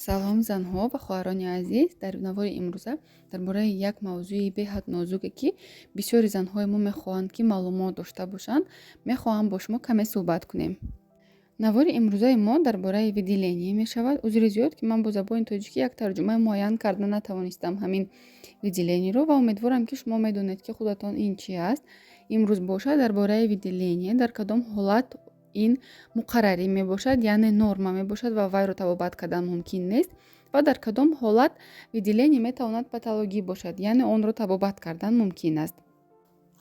Салом, занҳо ва хоҳарони азиз! Дар навори имрӯза дар бораи як мавзӯи беҳад нозуке, ки бисёри занҳои мо мехоҳанд, ки маълумот дошта бошанд, мехоҳам бо шумо каме суҳбат кунем. Навори имрӯзаи мо дар бораи выделение мешавад. Узри зиёд, ки ман бо забони тоҷикӣ як тарҷумаи муайян карда натавонистам ҳамин выделение ро ва умедворам, ки шумо медонед, ки худатон ин чи аст. Имрӯз бошад дар бораи выделение, дар кадом ҳолат ин муқаррарӣ мебошад, яъне норма мебошад ва вайро табобат кардан мумкин нест, ва дар кадом ҳолат выделение метавонад патологӣ бошад, яъне онро табобат кардан мумкин аст.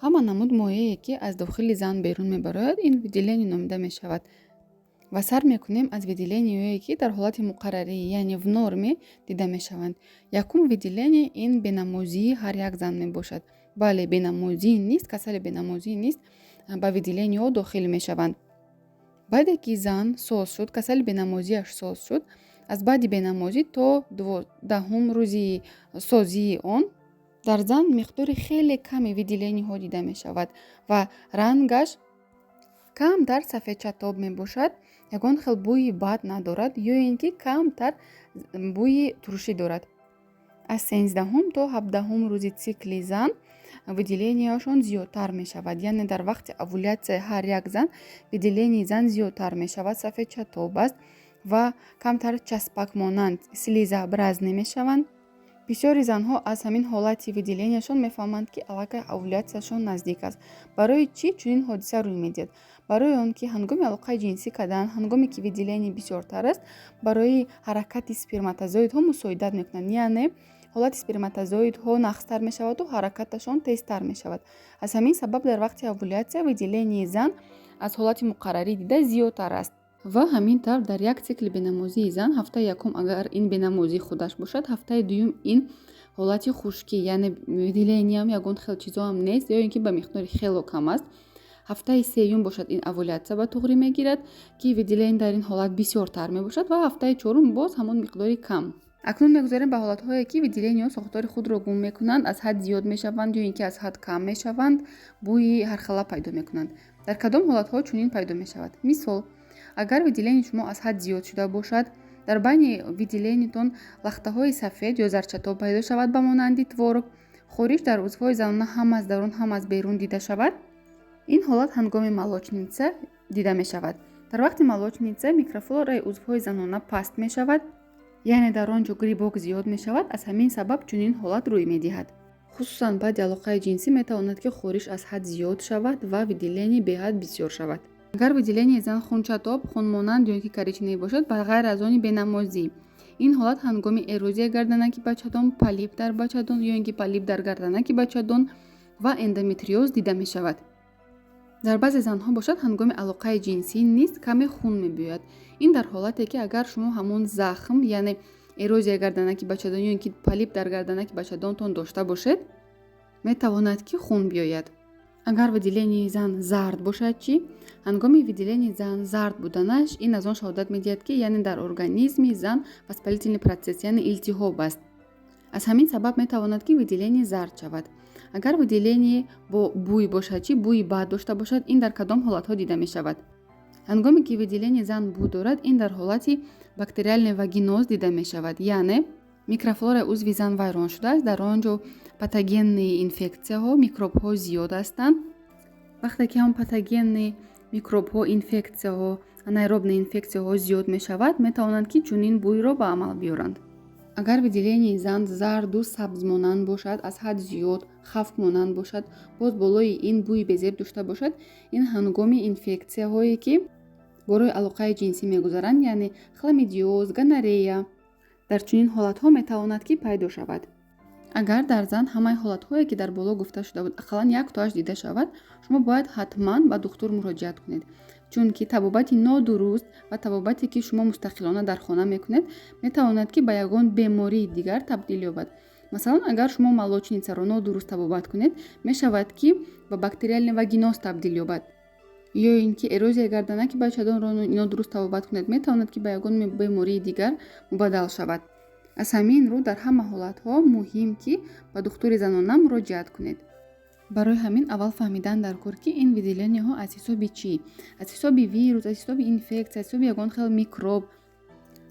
Ҳама намуд моее, ки аз дохили зан берун мебарояд, ин выделение номида мешавад. Ва сар мекунем аз выделение ҳое, ки дар ҳолати муқаррарӣ, яъне в норме, дида мешаванд. Якум выделение ин бенамозии ҳар як зан мебошад. Бале, бенамозӣ нест, касали бенамозӣ нест, ба выделение ҳо дохил мешаванд. Баъде ки зан соз шуд, касали бенамозиаш соз шуд, аз баъди бенамозӣ то 12-ум рӯзи созии он дар зан миқдори хеле ками выделение ҳо дида мешавад ва рангаш камтар сафедчатоб мебошад, ягон хел бӯи бад надорад ё ин ки камтар бӯи туршӣ дорад. Аз 13-ум то 17-ум рӯзи цикли зан выделение яшон зиёдтар мешавад, яъне дар вақти овулятсияи ҳар як зан выделение и зан зиёдтар мешавад, сафедчатоб аст ва камтар часпакмонанд, слизообразный мешаванд. Бисёри занҳо аз ҳамин ҳолати выделение яшон мефаҳманд, ки аллакай овулятсияшон наздик аст. Барои чӣ чунин ҳодиса рӯй медиҳад? Барои он ки ҳангоми алоқаи ҷинсӣ кардан, ҳангоме ки выделение бисёртар аст, барои ҳаракати сперматозоидҳо мусоидат мекунанд, яъне ҳолати сперматозоидҳо нағзтар мешаваду ҳаракаташон тезтар мешавад. Аз ҳамин сабаб дар вақти овулятсия выделение и зан аз ҳолати муқаррарӣ дида зиёдтар аст. Ва ҳамин тавр дар як цикли бенамозии зан ҳафтаи якум агар ин бенамозӣ худаш бошад, ҳафтаи дуюм ин ҳолати хушкӣ, яъне выделение ам ягон хел чизоам нест ё ин ки ба миқдори хело кам аст. Ҳафтаи сеюм бошад, ин овулятсия ба туғрӣ мегирад, ки выделение дар ин ҳолат бисёртар мебошад, ва ҳафтаи чорум боз ҳамон миқдори кам. Акнун мегузарем ба ҳолатҳое, ки выделение ҳо сохтори худро гум мекунанд, аз ҳад зиёд мешаванд ё ин ки аз ҳад кам мешаванд, бӯи ҳархела пайдо мекунанд. Дар кадом ҳолатҳо чунин пайдо мешавад? Мисол, агар выделение и шумо аз ҳад зиёд шуда бошад, дар байни выделение тон лахтаҳои сафед ё зарчатоб пайдо шавад, ба монанди творог, хориш дар узвҳои занона ҳам аз дарун, ҳам аз берун дида шавад. Ин ҳолат ҳангоми молочница дида мешавад. Дар вақти молочница микрофлораи узвҳои занона паст мешавад, яъне дар он ҷо грибок зиёд мешавад. Аз ҳамин сабаб чунин ҳолат рӯй медиҳад. Хусусан баъди алоқаи ҷинсӣ метавонад, ки хориш аз ҳад зиёд шавад ва выделение беҳад бисёр шавад. Агар выделение и зан хунчатоб, хунмонанд ё ин ки коричневый бошад, ба ғайр аз они бенамозӣ, ин ҳолат ҳангоми эрозия гарданаки бачадон, полип дар бачадон ё ин ки полип дар гарданаки бачадон ва эндометриоз дида мешавад. Дар баъзе занҳо бошад, ҳангоми алоқаи ҷинсӣ низ каме хун мебиёяд. Ин дар ҳолате, ки агар шумо ҳамон захм, яъне эрозия гарданаки бачадон ё ин ки полип дар гарданаки бачадонтон дошта бошед, метавонад, ки хун биёяд. Агар выделение и зан зард бошад чӣ? Ҳангоми выделение и зан зард буданаш, ин аз он шаҳодат медиҳад, ки яъне дар организми зан воспалительный процесс, яъне илтиҳоб аст. Аз ҳамин сабаб метавонад, ки выделение зард шавад. Агар выделение бо бӯй бошад чӣ? Бӯи бад дошта бошад, ин дар кадом ҳолатҳо дида мешавад? Ҳангоме ки выделение зан бӯ дорад, ин дар ҳолати бактериальный вагиноз дида мешавад, яъне микрофлораи узви зан вайрон шудааст, дар он ҷо патогенные инфексияҳо, микробҳо зиёд ҳастанд. Вақте ки ҳамон патогенные микробҳо, инфексияҳо, анаэробные инфексияҳо зиёд мешавад, метавонанд, ки чунин бӯйро ба амал биёранд. Агар выделение и зан зарду сабзмонанд бошад, аз ҳад зиёд хавфмонанд бошад, боз болои ин бӯи безеб дошта бошад, ин ҳангоми инфексияҳое, ки барои алоқаи ҷинсӣ мегузаранд, яъне хламидиоз, гонорея, дар чунин ҳолатҳо метавонад, ки пайдо шавад. Агар дар зан ҳамаи ҳолатҳое, ки дар боло гуфта шуда буд, ақаллан яктоаш дида шавад, шумо бояд ҳатман ба духтур муроҷиат кунед, чунки табобати нодуруст ва табобате, ки шумо мустақилона дар хона мекунед, метавонад, ки ба ягон бемории дигар табдил ёбад. Масалан, агар шумо молочница ро нодуруст табобат кунед, мешавад, ки ба бактериальный вагиноз табдил ёбад, ё ин ки эрозияи гарданаки бачадонро нодуруст табобат кунед, метавонад, ки ба ягон бемории дигар мубаддал шавад. Аз ҳамин рӯ дар ҳама ҳолатҳо муҳим, ки ба духтури занона муроҷиат кунед. Барои ҳамин аввал фаҳмидан дар кор, ки ин выделение ҳо аз ҳисоби чӣ, аз ҳисоби вирус, аз ҳисоби инфексия, аз ҳисоби ягон хел микроб.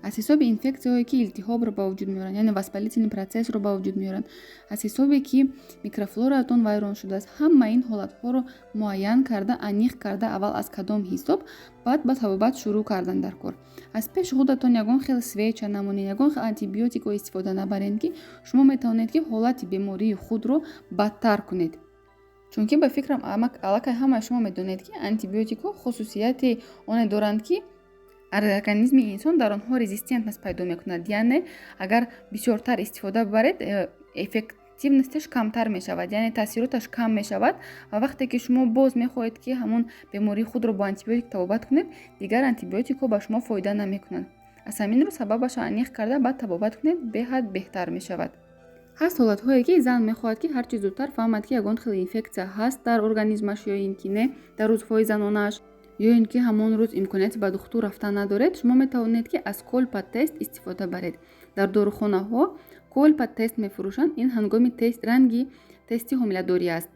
Аз ҳисоби инфексияҳое, ки илтиҳобро ба вуҷуд меоранд, яъне воспалительный процессро ба вуҷуд меоранд, аз ҳисобе, ки микрофлораатон вайрон шудааст. Ҳама ин ҳолатҳоро муайян карда, аниқ карда, аввал аз кадом ҳисоб, баъд ба табобат шурӯъ кардан дар кор. Аз пеши худатон ягон хел свеча намонед, ягон хел антибиотикҳо истифода набаред, ки шумо метавонед, ки ҳолати бемории худро бадтар кунед. Чунки, ба фикрам, аллакай ҳамаи шумо медонед, ки антибиотикҳо хусусияти оне доранд, ки организми инсон дар онҳо резистентность пайдо мекунад, яъне агар бисёртар истифода баред, эффективностьаш камтар мешавад, яъне таъсироташ кам мешавад. Ва вақте ки шумо боз мехоҳед, ки ҳамон бемории худро бо антибиотик табобат кунед, дигар антибиотикҳо ба шумо фоида намекунанд. Аз ҳамин рӯ сабабашро аниқ карда, баъд табобат кунед, беҳад беҳтар мешавад. Ҳаст ҳолатҳое, ки зан мехоҳад, ки ҳарчи зудтар фаҳмад, ки ягон хел инфексия ҳаст дар организмаш ё ин ки не, дар узвҳои занонааш, ё ин ки ҳамон рӯз имконияти ба духтур рафтан надоред. Шумо метавонед, ки аз колпа-тест истифода баред. Дар дорухонаҳо колпа-тест мефурӯшанд. Ин ҳангоми тест ранги тести ҳомиладорӣ аст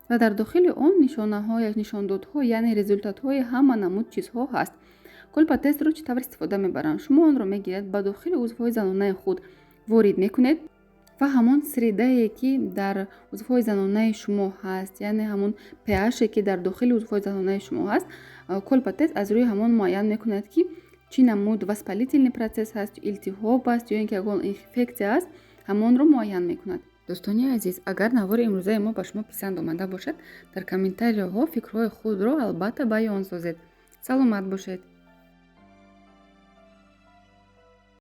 ва дар дохили он нишонаҳояш, нишондодҳо, яъне результатҳои ҳама намуд чизҳо ҳаст. Колпа-тестро чӣ тавр истифода мебаранд? Шумо онро мегиред, ба дохили узвҳои занонаи худ ворид мекунед ва ҳамон средае, ки дар узвҳои занонаи шумо ҳаст, яъне ҳамон pH, ки дар дохили узвҳои занонаи шумо ҳаст, колпа-тест аз рӯи ҳамон муайян мекунад, ки чӣ намуд воспалительный процесс ҳаст, илтиҳоб аст ё ин ки ягон инфексия аст, ҳамонро муайян мекунад. Дӯстони азиз, агар навори имрӯзаи мо ба шумо писанд омада бошад, дар комментарияҳо фикрҳои худро албатта баён созед. Саломат бошед.